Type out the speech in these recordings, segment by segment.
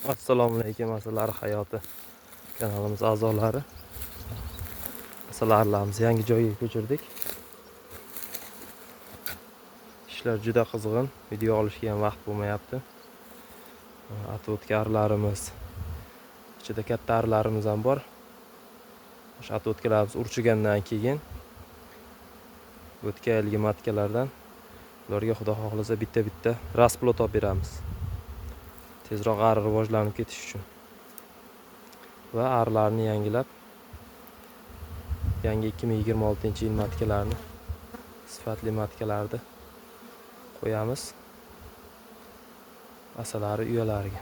Assalomu alaykum Asalari hayoti kanalimiz a'zolari. Asalarilarimizni yangi joyga ko'chirdik. Ishlar juda qizg'in, video olishga ham vaqt bo'lmayapti. Atvotka arilarimiz, ichida katta arilarimiz ham bor. O'sha atvotkalarimiz urchigandan keyin o'tgan yilgi matkalardan ularga xudo xohlasa bitta-bitta расплод olib beramiz. Tezroq ari rivojlanib ketish uchun. Va arilarni yangilab yangi 2026-yil matkalarni, sifatli matkalarni qo'yamiz asalari uyalariga.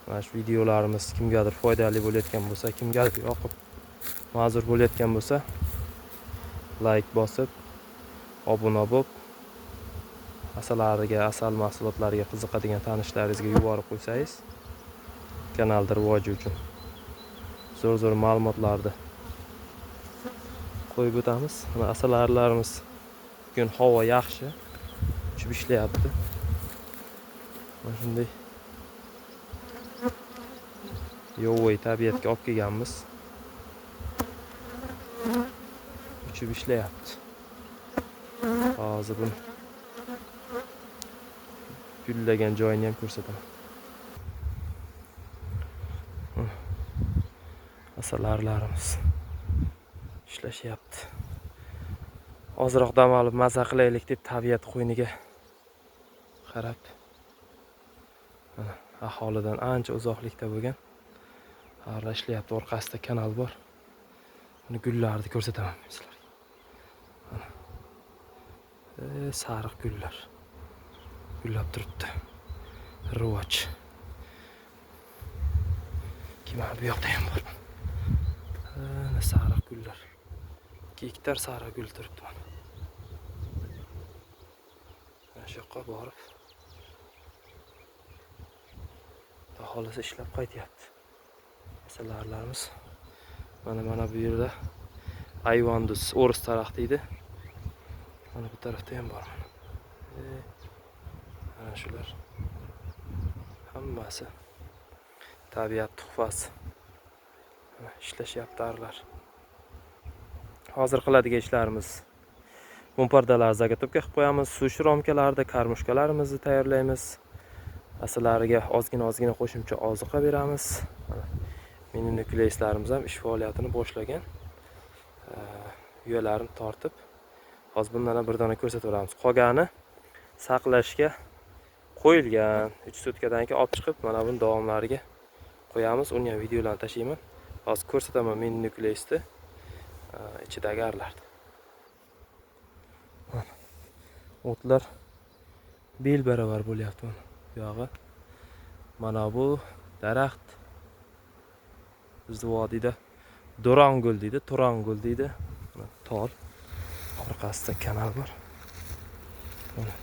Mana shu videolarimiz kimgadir foydali bo'layotgan bo'lsa, kimgadir yoqib ma'zur bo'layotgan bo'lsa, like bosib, obuna bo'lib, asalariga, asal mahsulotlariga qiziqadigan tanishlaringizga yuborib qo'ysangiz, kanalni rivoji uchun zo'r-zo'r ma'lumotlarni qo'yib o'tamiz. Mana asalarilarimiz bugun havo yaxshi, uchib ishlayapti. Mana shunday yovvoyi tabiatga olib kelganmiz. Uchib ishlayapti. Hozir buni gullagan joyini ham ko'rsataman. Asalarilarimiz ishlashyapti. Ozroq dam olib maza qilaylik deb tabiat qo'yniga qarab, mana aholidan ancha uzoqlikda bo'lgan arilar ishlayapti. Orqasida kanal bor. Buni gullarni ko'rsataman men sizlarga. Mana. Sariq gullar gullab turibdi. Rivoj. Keyin mana bu yoqda ham bor. Mana sariq gullar. 2 gektar sariq gul turibdi mana. Mana shu yoqqa borib xudo xohlasa ishlab qaytyapti. Asalarilarimiz mana bu yerda ayvonduz o'ris daraxt deydi. Mana bu tarafda ham bor mana. Mana shular hammasi tabiat tuhfasi. Mana ishlashyapti arilar. Hozir qiladigan ishlarimiz mumpardalarni zagotovka qilib qo'yamiz, sush romkalarni, karmushkalarimizni tayyorlaymiz. Asalariga ozgina-ozgina qo'shimcha oziqa beramiz. Mana mini nukleuslarimiz ham ish faoliyatini boshlagan. Uyalarini tortib, hozir bundan ham bir dona ko'rsataveramiz. Qolgani saqlashga qo'yilgan. 3 sutkadan keyin olib chiqib, mana buni davomlariga qo'yamiz. Uni ham videolarni tashlayman. Hozir ko'rsataman mini nukleusni, ichidagi arilarni. Mana o'tlar bel barobar bo'lyapti mana bu yog'i. Mana bu daraxt bizni vodiyda Dorongul deydi, Turongul deydi. Mana tol, orqasida kanal bor. Mana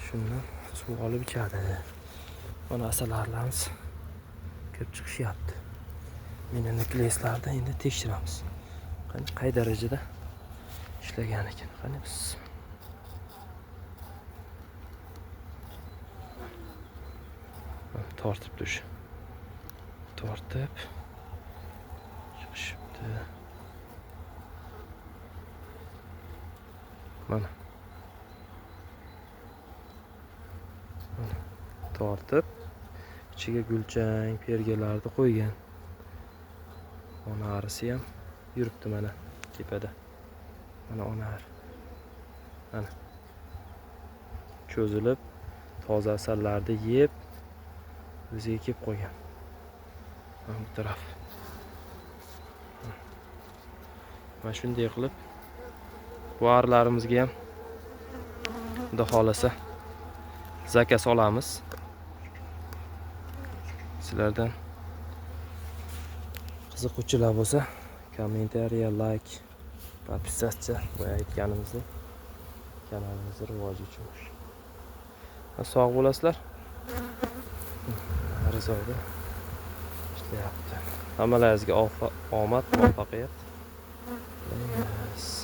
shundan suv olib ichadi. Mana asalarilarimiz kirib chiqishyapti. Mini nukleuslarni endi tekshiramiz. Qani qay darajada ishlagan ekan. Qani biz tortibdi o'sha. Tortib chiqishibdi. Mana. Mana tortib ichiga gulchang, pergalarni qo'ygan. Ona arisi ham yuribdi mana tepada. Mana ona ari. Mana cho'zilib toza asallarni yeb o'ziga kelib qo'ygan. Mana bu taraf. Mana shunday qilib bu arilarimizga ham xudo xohlasa zakaz olamiz. Sizlardan qiziquvchilar bo'lsa, kommentariya, like, podpisatsiya boya aytganimizdek kanalimizni rivoji uchun. Sog' bo'lasizlar. Rizoda ishlayapti. Hammalaringizga omad, muvaffaqiyat tilaymiz.